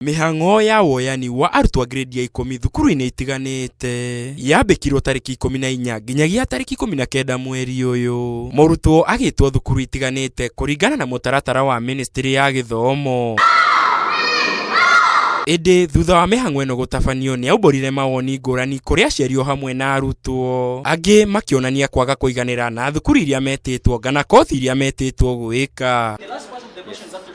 Mĩhang'o ya woyani wa arutwo a grade ya ikũmi thukuru-inĩ itiganĩte yambĩkirwo tarĩki 14 nginyagia tarĩki 19 mweri ũyũ. Mũrutwo agĩtwo thukuru itiganĩte kũringana na mũtaratara wa ministry ya gĩthomo. Ĩndĩ thutha wa mĩhang'o ĩno gũtabanio nĩ aumbũrire mawoni ngũrani kũrĩ aciari o hamwe na arutwo angĩ makĩonania kwaga kũiganĩra na thukuru iria metĩtwo kana kothi iria metĩtwo gwĩka.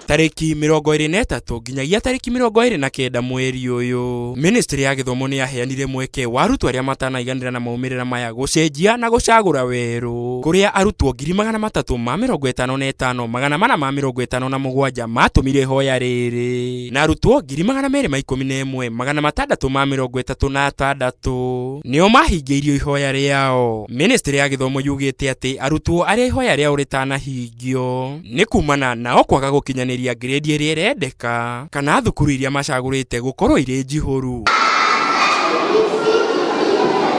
Tarĩki 23 nginyagia tarĩki 29 mweri ũyũ, ministry ya gĩthomo nĩ yaheanire mweke wa arutwo arĩa matanaiganĩra na maumĩrĩra maya gũcenjia na gũcagũra werũ, kũrĩa arutwo 355,457 matũmire ihoya rĩrĩ, na arutwo 211,636 nĩo mahingĩirio ihoya rĩao. Ministry ya gĩthomo yugĩte atĩ arutwo arĩa ihoya rĩao rĩtanahingio nĩ kumana nao kwaga gũkinyanĩria grade ĩrĩa ĩrendeka kana thukuru iria macagũrĩte gũkorwo irĩ njihũru.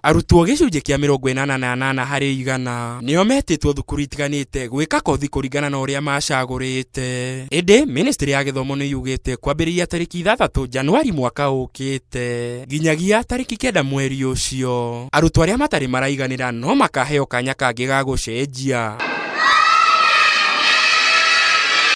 Arutwo gĩcunjĩ kĩa 88 harĩ igana nĩo metĩtwo thukuru itiganĩte gwĩka kothi kũringana na ũrĩa macagũrĩte. Ĩndĩ ministry ya gĩthomo nĩ yugĩte kwambĩrĩria tarĩki 6 Januari mwaka ũkĩte nginyagia tarĩki 9 mweri ũcio, arutwo arĩa matarĩ maraiganĩra no makaheo kanya kangĩ ga gũcenjia.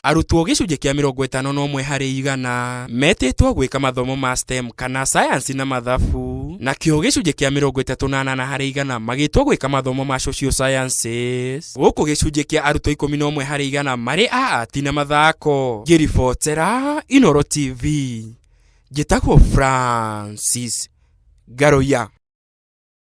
Arutwo gĩcunjĩ kĩa 51 harĩ igana metĩtwo gwĩka mathomo ma STEM kana sayansi na mathabu, nakĩo gĩcunjĩ kĩa 38 harĩ igana magĩtwo gwĩka mathomo ma social sciences, gũkũ gĩcunjĩ kĩa arutwo 11 harĩ igana marĩ a ati na mathako. Ngĩribotera Inooro TV, njĩtagwo Francis Ngaruiya.